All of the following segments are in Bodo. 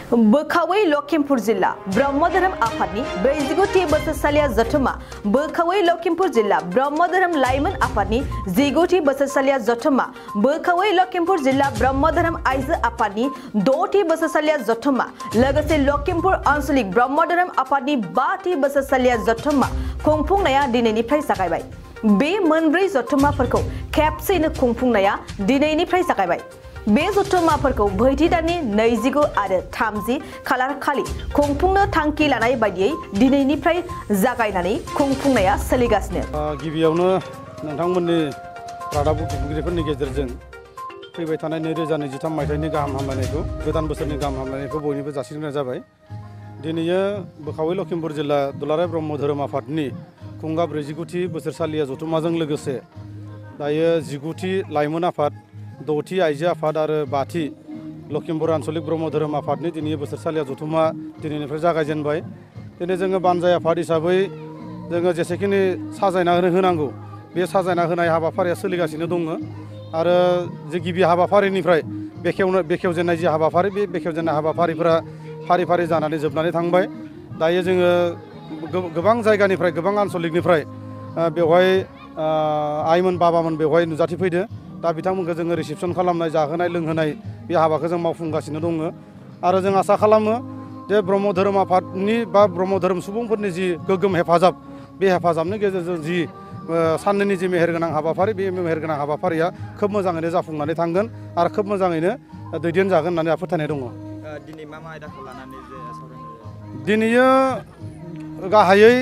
बोखावै लखिमपुर जिल्ला ब्रह्म धोरोम आफादनि 49थि बोसोरसालिया जथुमा बोखावै लखिमपुर जिल्ला ब्रह्म धोरोम लाइमोन आफादनि 19थि बोसोरसालिया जथुमा बोखावै लखिमपुर जिल्ला ब्रह्म धोरोम आइजो आफादनि 6थि बोसोरसालिया जथुमा लोगोसे लखिमपुर आन्चलिक ब्रह्म धोरोम आफादनि 5थि बोसोरसालिया जथुमा खुंफुंनाया दिनैनिफ्राय जागायबाय। बे मोनब्रै जथुमाफोरखौ खेबसेयैनो खुंफुंनाया दिनैनिफ्राय जागायबाय। बे जथुमाफोरखौ बैथि दाननि 29 आरो 30 खालार खालि खुंफुंनो थांखि लानाय बायदियै दिनैनिफ्राय जागायनानै खुंफुंनाया सोलिगासिनो। गिबियावनो नोंथांमोननि रादाब बुथुमगिरिफोरनि गेजेरजों फैबाय थानाय 2023 मायथाइनि गाहाम हामलायनायखौ गोदान बोसोरनि गाहाम हामलायनायखौ बयनिबो जासिग्रोनाय जाबाय। दिनैयो बोखावै लखिमपुर जिल्ला दुलाराय ब्रह्म धोरोम आफादनि खुंगा 49थि बोसोरसालिया जथुमाजों लोगोसे दायो 19थि लाइमोन आफाद 6थि आइजो आफाद आरो 5थि लखिमपुर आन्चलिक ब्रह्म धोरोम आफादनि दिनै बोसोरसालिया जथुमा दिनैनिफ्राय जागायजेनबाय। दिनै जोङो बानजाय आफाद हिसाबै जोङो जेसेखिनि साजायना होनांगौ बे साजायना होनाय हाबाफारिया सोलिगासिनो दङ आरो जे गिबि हाबाफारिनिफ्राय बेखेवजेननाय जि हाबाफारि बे बेखेवजेननाय हाबाफारिफोरा फारि फारि जानानै जोबनानै थांबाय। दायो जोङो गोबां जायगानिफ्राय गोबां आन्चलिकनिफ्राय बेवहाय आइमोन बाबामोन बेवहाय नुजाथिफैदो। दा बिथांमोनखौ जोङो रिसेपसन खालामनाय जाहोनाय लोंहोनाय बे हाबाखौ जों मावफुंगासिनो दङ आरो जों आसा खालामो जे ब्रह्म धोरोम आफादनि बा ब्रह्म धोरोम सुबुंफोरनि जि गोग्गोम हेफाजाब बे हेफाजाबनि गेजेरजों जि साननैनि जि मेहेरगोनां हाबाफारि बे मेहेरगोनां हाबाफारिया खोब मोजाङैनो जाफुंनानै थांगोन आरो खोब मोजाङैनो दैदेनजागोन होननानै आं फोथायनाय दङ। दिनै मा आयदाखौ लानानै सावरायनाय दिनैयो गाहायै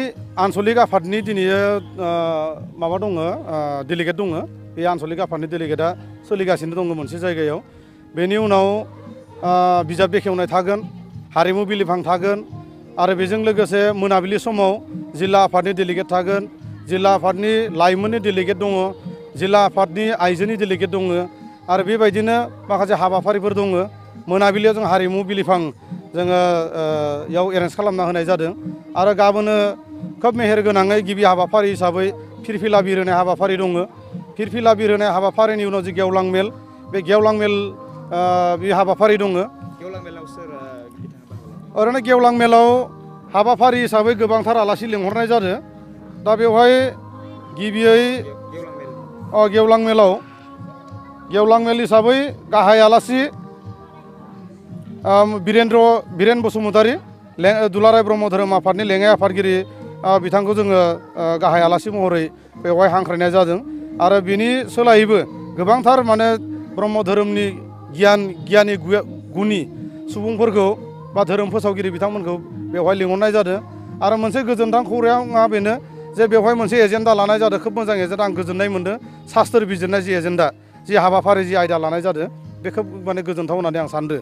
आन्चलिक आफादनि दिनैयो माबा दङ डेलिगेट दङ। बे आन्चलिक आफादनि डेलिगेटआ सोलिगासिनो दङ मोनसे जायगायाव। बेनि उनाव बिजाब बेखेवनाय थागोन, हारिमु बिलिफां थागोन आरो बेजों लोगोसे मोनाबिलि समाव जिल्ला आफादनि डेलिगेट थागोन, जिल्ला आफादनि लाइमोननि डेलिगेट दङ, जिल्ला आफादनि आइजोनि डेलिगेट दङ आरो बेबायदिनो माखासे हाबाफारिफोर दङ। मोनाबिलियाव जों हारिमु बिलिफां जोङो याव एरेन्ज खालामना होनाय जादों आरो गाबोनो खोब मेहेरगोनाङै गिबि हाबाफारि हिसाबै फिरफिला बिरहोनाय हाबाफारि दङ। फिरफिला बिरहोनाय हाबाफारिनि उनाव जि गेवलां मेल बे गेवलां मेल बे हाबाफारि दङ। गेवलां मेलाव सोर ओरैनो गेवलां मेलाव हाबाफारि हिसाबै गोबांथार आलासि लिंहरनाय जादों। दा बेवहाय गिबियै गेवलां मेल हिसाबै गाहाय आलासि बिरेन बसुमतारी दुलाराय ब्रह्म धोरोम आफादनि लेङाइ आफादगिरि बिथांखौ जोङो गाहाय आलासि महरै बेवहाय हांख्रायनाय जादों आरो बिनि सोलायैबो गोबांथार माने ब्रह्म धोरोमनि गियानि गुनि सुबुंफोरखौ बा धोरोम फोसावगिरि बिथांमोनखौ बेवहाय लिंहरनाय जादों आरो मोनसे गोजोनथाव खौराङा बेनो जे बेवहाय मोनसे एजेन्डा लानाय जादों। खोब मोजां एजेन्डा, आं गोजोननाय मोन्दों। शास्त्र बिजिरनाय जि एजेन्डा, जि हाबाफारि जि आयदा लानाय जादों बे खोब माने गोजोनथाव होननानै आं सानदों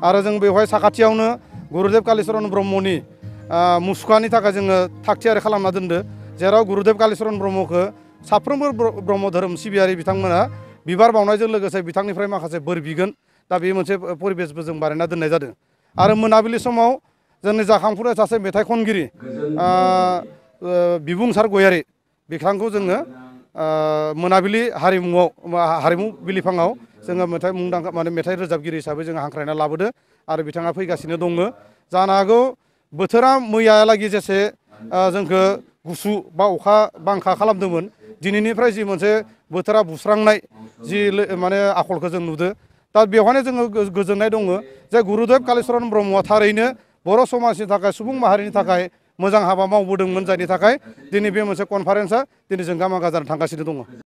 आरो जों बेवहाय साखाथियावनो गुरुदेब कालिचरन ब्रह्मनि मुसुखानि थाखाय जोङो थागथियारि खालामना दोनदों, जेराव गुरुदेब कालिचरन ब्रह्मखौ साफ्रोमबो ब्रह्म धोरोम सिबियारि बिथांमोना बिबार बावनायजों लोगोसे बिथांनिफ्राय माखासे बोर बिगोन। दा बे मोनसे परिबेसबो जों बानायना दोननाय जादों आरो मोनाबिलि समाव जोंनि जाखांफुनाय सासे मेथाइ खनगिरि बिबुंसार गयारि बिथांखौ जोङो मोनाबिलि हारिमु बिलिफाङाव जोङो मुंदांखा माने मेथाइ रोजाबगिरि हिसाबै जोङो हांख्रायना लाबोदो आरो बिथाङा फैगासिनो दङ। जानो हागौ बोथोरा मैयालागि जेसे जोंखौ गुसु बा अखा बांखा खालामदोंमोन, दिनैनिफ्राय जि मोनसे बोथोरा बुस्रांनाय जि माने आखलखौ जों नुदों। दा बेवहायनो जोङो गोजोननाय दङ जे गुरुदेब कालिचरन ब्रह्मआ थारैनो बर' समाजनि थाखाय सुबुं माहारिनि थाखाय मोजां हाबा मावबोदोंमोन, जायनि थाखाय दिनै बे मोनसे कनफारेन्सआ दिनै जों गाजा थांगासिनो दङ।